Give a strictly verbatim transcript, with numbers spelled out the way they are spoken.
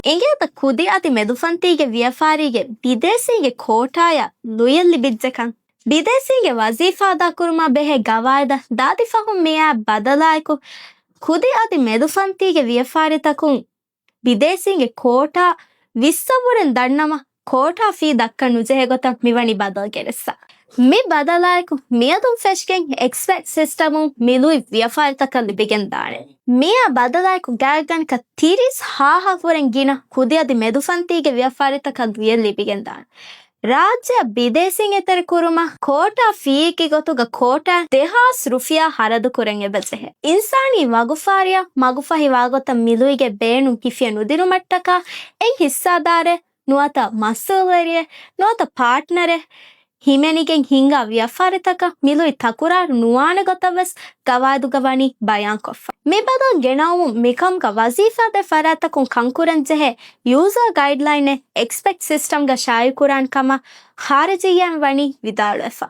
އިނގޭތަ ކުދި އަދި މެދުފަންތީގެ ވިޔަފާރީގެ ބިދޭސީންގެ ކޯޓާޔަށް ލުޔެއް ލިބިއްޖެކަން؟ ބިދޭސީންގެ ވަޒީފާ އަދާކުރުމާ ބެހޭ ގަވާއިދަށް ދާދި ފަހުން މިއާ ބަދަލާއެކު، ކުދި އަދި މެދުފަންތީގެ ވިޔަފާރިތަކުން ބިދޭސީންގެ ކޯޓާ ވިއްސަށްވުރެން ދަންނަމަ، ކޯޓާ ފީ ދައްކަން ނުޖެހޭ ގޮތަށް މިވަނީ ބަދަލު ގެނެއްސަ. މި ބަދަލާއެކު މިއަދުން ފެށިގެން އެކްސްޕެޓް ސިސްޓަމުން މި ލުއި ވިޔަފާރިތަކަށް ލިބިގެން ދާނެ. މިއާ ބަދަލާއެކު ގާތްގަނޑަކަށް ތިރީސް ހާހަށް ވުރެން ގިނަ ކުދި އަދި މެދުފަންތީގެ ވިޔަފާރިތަކަށް ލުޔެއް ލިބިގެން ދާނެ. ރާއްޖެއަށް ބިދޭސީން އެތެރެކުރުމަށް ކޯޓާ ފީއެއްގެ ގޮތުގަ ކޯޓާ ދެހާސް ރުފިޔާ ހަރަދު ކުރަން އެބަޖެހޭ. އިންސާނީ ވަގުފާރިއަށް މަގުފަހި ވާގޮތަށް މިލުއިގެ ބޭނުން ހިފިޔަ ނުދިނުމަށްޓަކާ އެއް ހިއްސާދާރެއް ނުވަތަ މަސްއޫލުވެރިއެއް ނުވަތަ ޕާޓްނަރެއް ހިމެނިގެން ހިންގާ ވިޔަފާރިތަކަށް މިލުއި ތަކުރާރު ނުވާނެ ގޮތަށް ވެސް ގަވާއިދުގަ ވަނީ ބަޔާންކޮށްފަ. މި ބަދަލު ގެނައުމުން މިކަމުގަ ވަޒީފާ ދޭ ފަރާތްތަކުން ކަންކުރަން ޖެހޭ ޔޫޒާ ގައިޑްލައިނެއް އެކްސްޕެޓް ސިސްޓަމްގަ ޝާއިޢުކުރާން ކަމަށް ޚާރިޖިއްޔާއިން ވަނީ ވިދާޅުވެފަ.